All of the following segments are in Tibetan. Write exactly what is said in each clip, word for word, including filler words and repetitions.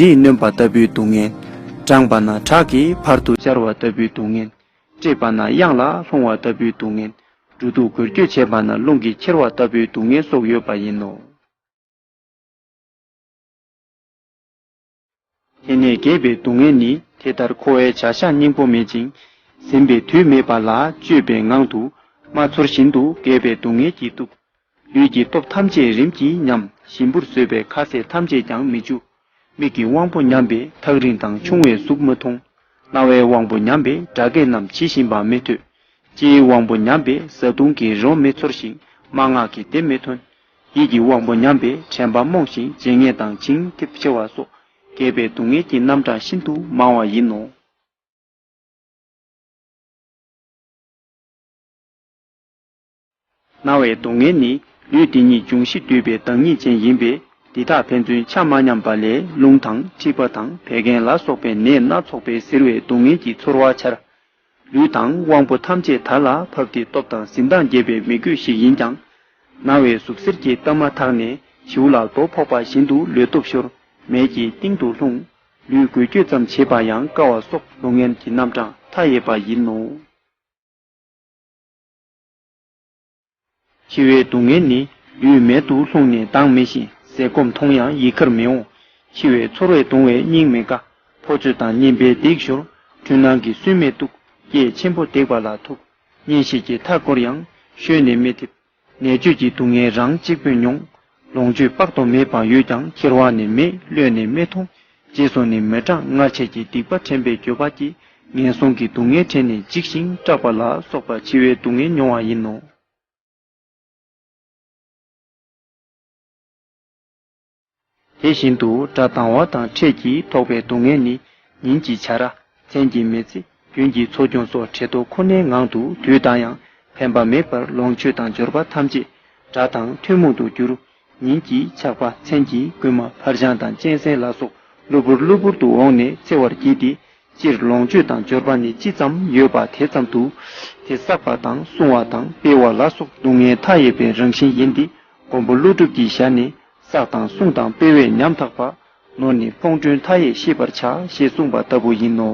ཡིས་གནོན་པ་ལྟ་བུའི་སྡུག་བསྔལ། བགྲངས་པ་ན་བྲག་གིས་བར་དུ་བཅར་བ་ལྟ་བུའི་སྡུག་བསྔལ། བཀྲེས་པ་ན་གཡང་ལ་ལྷུང་བ་ལྟ་བུའི་སྡུག་བསྔལ། འགྲོ་དུས་འགུལ་སྐྱོད་བྱས་པ་ན་རླུང་གིས་ཁྱེར་བ་ལྟ་བུའི་སྡུག་བསྔལ་སོགས་ཡོད་པ་ཡིན་ནོ། དེ་ནས་རྒས་པའི་སྡུག་བསྔལ་ནི། དེ་ལྟར་འཁོར་བའི་བྱ་གཞག་སྙིང་པོ་མེད་ཅིང་། ཟིན་པའི་དུས་མེད་པ་ལ་སྤྱོད་པའི་ངང་དུ། མ་ཚོར་བཞིན་དུ་རྒས་པའི་སྡུག་བསྔལ་གྱིས་གཏུབས། ལུས་ཀྱི་སྟོབས་ཐམས་ཅད་རིམ་གྱིས་ཉམས། ཞིམ་པོར་བཟོས་པའི་ཁ་ཟས་ཐམས་ཅད་ཀྱང་མི་འཇུ། མིག་གི་དབང་པོ་ཉམས་པས་ཐག་རིང་དང་ཆུང་བའི་གཟུགས་མི་མཐོང་། རྣ་བའི་དབང་པོ་ཉམས་པས་སྒྲ་སྐད་རྣམས་ཇི་བཞིན་པ་མི་ཐོས། ལྕེའི་དབང་པོ་ཉམས་པས་བཟའ་བཏུང་གི་རོ་མི་ཚོར་ཞིང་མན་ངག་གི་བདེ་མི་ཐོན། ཡིད་ཀྱི་དབང་པོ་ཉམས་པས་དྲན་པ་རྨོངས་ཤིང་བརྗེད་ངས་དང་བྱིང་འཐིབས་ཆེ་བ་སོགས་རྒས་པའི་སྡུག་བསྔལ་གྱི་རྣམ་གྲངས་ཤིན་ཏུ་མང་བ་ཡིན་ནོ། ན་བའི་སྡུག་བསྔལ་ནི་ལུས་འདི་ཉིད་འབྱུང་བཞི་འདུས་པའི་བདག་ཉིད་ཅན་ཡིན་པས། འདི་དག་ཕན་ཚུན་ཆ་མ་མཉམ་པ་ལས་རླུང་དང་མཁྲིས་པ་དང་བད་ཀན་ལ་སོགས་པའི་ནད་སྣ་ཚོགས་པས་གཟིར་བའི་སྡུག་བསྔལ་གྱི་ཚོར་བ་འཆར། ལུས་དང་དབང་པོ་ཐམས་ཅད་དར་ལ་བབས་ཏེ་སྟོབས་དང་གཟི་མདངས་རྒྱས་པའི་མི་རྒོད་ཞིག་ཡིན་ཀྱང་། ན་བའི་ཟུག་གཟེར་གྱི་གཏའ་མ་འཐག་ནས་བྱིའུ་ལ་རྡོ་ཕོག་པ་བཞིན་དུ་ལུས་སྟོབས་ཤོར། མལ་གྱི་གཏིང་དུ་ལྷུང་། ལུས་འགུལ་སྐྱོད་ཙམ་བྱེད་པ་ཡང་དཀའ་བ་སོགས་སྡུག་བསྔལ་གྱི་རྣམ་གྲངས་མཐའ་ཡས་པ་ཡིན་ནོ། འཆི་བའི་སྡུག་བསྔལ་ནི། ལུས་མལ་དུ་ལྷུང་ནས་ལྡང་མི་ཤེས། ཟས་སྐོམ་མཐོང་ཡང་ཡི་གར་མི་འོང་། འཆི་བའི་ཚོར་བས་གདུང་བས་སྙིང་མི་དགའ། ཕོ་ཚོད་དང་གཉེན་པའི་སྡིག་ཤོར། འཁྲུལ་སྣང་གིས་སུན་མི་གཏུག། སྐད་ཆེན་པོ་བརྡེག་པ་ལ་ཐུག། གཉེན་བཤེས་ཀྱིས་མཐའ་བསྐོར་ཡང་། ཤོད་ནས་མི་ཐེབས། ནད་བཅོས་ཀྱི་སྡུག་བསྔལ་རང་གཅིག་པུས་མྱོང་། ལོངས་སྤྱོད་དཔག་ཏུ་མེད་པ་ཡོད་ཀྱང་། ཁྱེར་བ་ནི་མེད། གློད་ནས་མི་ཐོང་། རྗེས་སུ་ནི་མི་འབྲང་། སྔར་བྱས་ཀྱི་སྡིག་པ་དྲན་པས་འགྱོད་པ་སྐྱེ། ངན་སོང་གི་སྡུག་བསྔལ་དྲན་ནས་འཇིགས་ཤིང་སྐྲག་པ་ལ་སོགས་པ་འཆི་བའི་སྡུག་བསྔལ་མྱོང་བ་ཡིན་ནོ། དེ་བཞིན་དུ་དགྲ་སྡང་བ་དང་འཕྲད་ཀྱིས་ཐོགས་པའི་སྡུག་བསྔལ་ནི། ཉིན་གྱི་བྱ་ར། མཚན་གྱི་མི་ཚེ། དགུན་གྱི་འཚོ་སྐྱོང་སོགས་བྲེལ་ཏོག་ཁོ་ནའི་ངང་དུ་དུས་དང་ཡང་ཕན་པ་མེད་པར་ལོངས་སྤྱོད་དང་འབྱོར་པ་ཐམས་ཅད་དགྲ་དང་ཐུན་མོང་དུ་གྱུར། ཉིན་གྱི་ཆག་པ། མཚན་གྱི་རྐུན་མ། ཕར་འཕྱང་དང་གཅན་གཟན་ལ་སོགས་གློ་བུར་གློ་བུར་དུ་འོངས་ནས་འཚེ་བར་བགྱིད་དེ། སྤྱིར་ལོངས་སྤྱོད་དང་འབྱོར་པ་ནི་ཅི་ཙམ་ཡོད་པ་དེ་ཙམ་དུ། དེ་བསགས་པ་དང་སྲུང་བ་དང་སྤེལ་བ་ལ་སོགས་སྡུག་བསྔལ་མཐའ་ཡས་པའི་རང་བཞིན་ཡིན་ཏེ། མགོན་པོ་ཀླུ་སྒྲུབ་ཀྱི་ཞལ་ནས། བསགས་དང་སྲུང་དང་སྤེལ་བས་ཉམ་ཐག་པ། ནོར་ནི་ཕུང་ཁྲོལ་མཐའ་ཡས་ཤེས་པར་བྱ། ཞེས་གསུངས་པ་ལྟ་བུ་ཡིན་ནོ།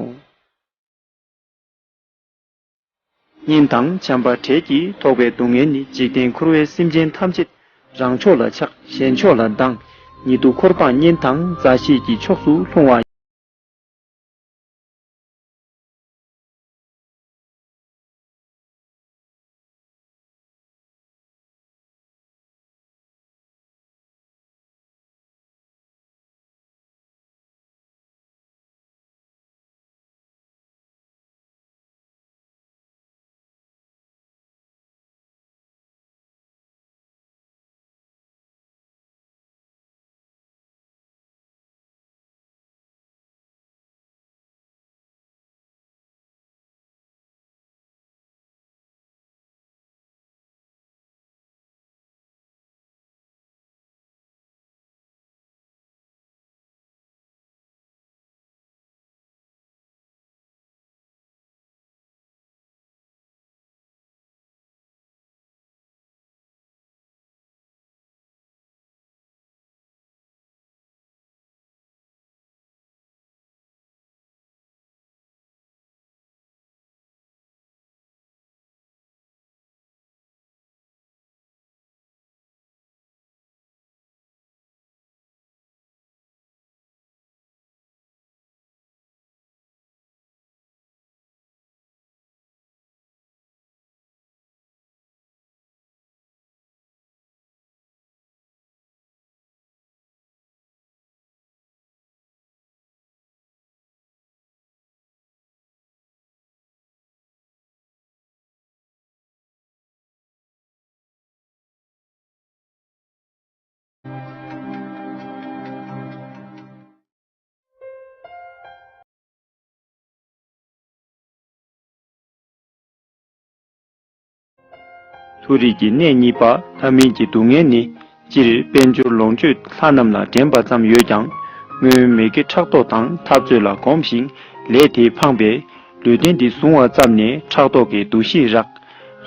གཉེན་དང་བྱམས་པ་བྲལ་གྱིས་ཐོགས་པའི་སྡུག་བསྔལ་ནི། འཇིག་རྟེན་འཁོར་བའི་སེམས་ཅན་ཐམས་ཅད་རང་ཕྱོགས་ལ་ཆགས། གཞན་ཕྱོགས་ལ་སྡང་། ཉེ་དུ་འཁོར་སྤངས་གཉེན་དང་མཛའ་བཤེས་ཀྱི་ཕྱོགས་སུ་ལྷུང་བ། མཐོ་རིས་ཀྱི་གནས་གཉིས་པ་ཐ་མལ་གྱི་སྡུག་བསྔལ་ནི། སྤྱིར་དཔལ་འབྱོར་ལོངས་སྤྱོད་ལྷ་རྣམས་ལ་འགྲན་པ་ཙམ་ཡོད་ཀྱང་། སྔོན་མི་དགེ་ཕྲག་དོག་དང་འཐབ་རྩོད་ལ་གོམས་ཤིང་ལས་དེ་ཕངས་པས། ལུས་རྟེན་འདི་བཟུང་བ་ཙམ་ནས་ཕྲག་དོག་གི་འདུ་ཤེས་རགས།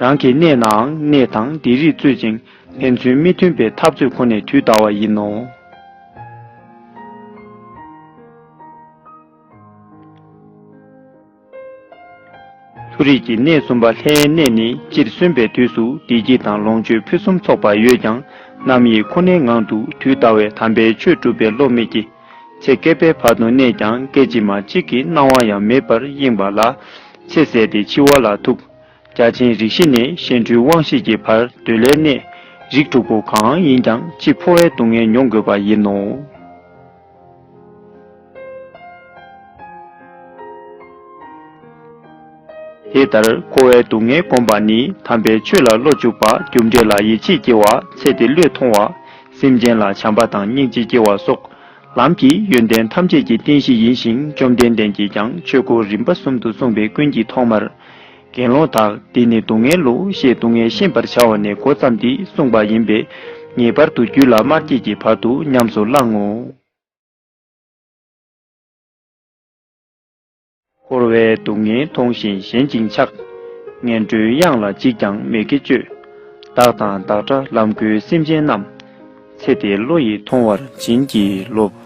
རང་གི་གནས་ནའང་གནས་དང་སྡིག་རིས་རྩོད་ཅིང་ཕན་ཚུན་མི་མཐུན་པའི་འཐབ་རྩོད་ཁོ་ནས་དུས་འདའ་བ་ཡིན་ནོ། མཐོ་རིས་ཀྱི་གནས་གསུམ་པ་ལྷའི་གནས་ནི། སྤྱིར་གསོན་པའི་དུས་སུ་བདེ་སྐྱིད་དང་ལོངས་སྤྱོད་ཕུན་སུམ་ཚོགས་པ་ཡོད་ཀྱང་། རྣམ་གཡེང་ཁོ་ནའི་ངང་དུ་དུས་འདའ་བས་དམ་པའི་ཆོས་སྒྲུབ་པའི་བློ་མེད་ཀྱི། ཚེ་བསྐལ་པའི་བར་དུ་གནས་ཀྱང་། སྐད་ཅིག་མ་གཅིག་གི་སྣང་བ་ཡང་མེད་པར་གཡེངས་པ་ལ། ཚེ་ཟད་དེ་འཆི་བ་ལ་ཐུག། རྒྱ་ཆེན་རིགས་བཞི་ནས་གཤེད་འགྲོའི་དབང་ཤེས་ཀྱི་བར་འདོད་ལྷའི་གནས། རིགས་དྲུག་པོ་གང་ཡིན་ཀྱང་། འཆི་འཕོ་བའི་སྡུག་བསྔལ་མྱོང་དགོས་པ་ཡིན་ནོ། དེ་ལྟར་འཁོར་བའི་སྡུག་བསྔལ་བསྒོམ་པ་ནི། དམ་པའི་ཆོས་ལ་བློ་འཇུག་པ། རྒྱུ་འབྲས་ལ་ཡིད་ཆེས་སྐྱེ་བ། ཚེ་འདི་བློས་ཐོང་བ། སེམས་ཅན་ལ་བྱམས་པ་དང་སྙིང་རྗེ་སྐྱེ་བ་སོགས། ལམ་གྱི་ཡོན་ཏན་ཐམས་ཅད་ཀྱི་རྟེན་གཞི་ཡིན་ཞིང་། བཅོམ་ལྡན་འདས་ཀྱིས་ཀྱང་ཆོས་འཁོར་རིམ་པ་གསུམ་དུ་གསུངས་པའི་ཀུན་གྱི་ཐོག་མར། དགེ་སློང་དག་འདི་ནི་སྡུག་བསྔལ་ལོ། ཞེས་སྡུག་བསྔལ་ཤེས་པར་བྱ་བ་ནས་འགོ་བརྩམས་ཏེ་གསུངས་པ་ཡིན་པས། ངེས་པར་དུ་རྒྱུད་ལ་མ་སྐྱེས་ཀྱི་བར་དུ་ཉམས་སུ་བླང་ངོ་། འཁོར་བའི་སྡུག་བསྔལ་མཐོང་ཞིང་ཞེན་ཅིང་ཆགས། ངན་འགྲོའི་གཡང་ལ་འཇིགས་ཀྱང་མི་དགེ་སྤྱོད། བདག་དང་བདག་འདྲ་ལམ་ཁའི་སེམས་ཅན་རྣམས། ཚེ་འདིའི་བློ་ཡིས་མཐོང་བར་བྱིན་གྱིས་རློབས།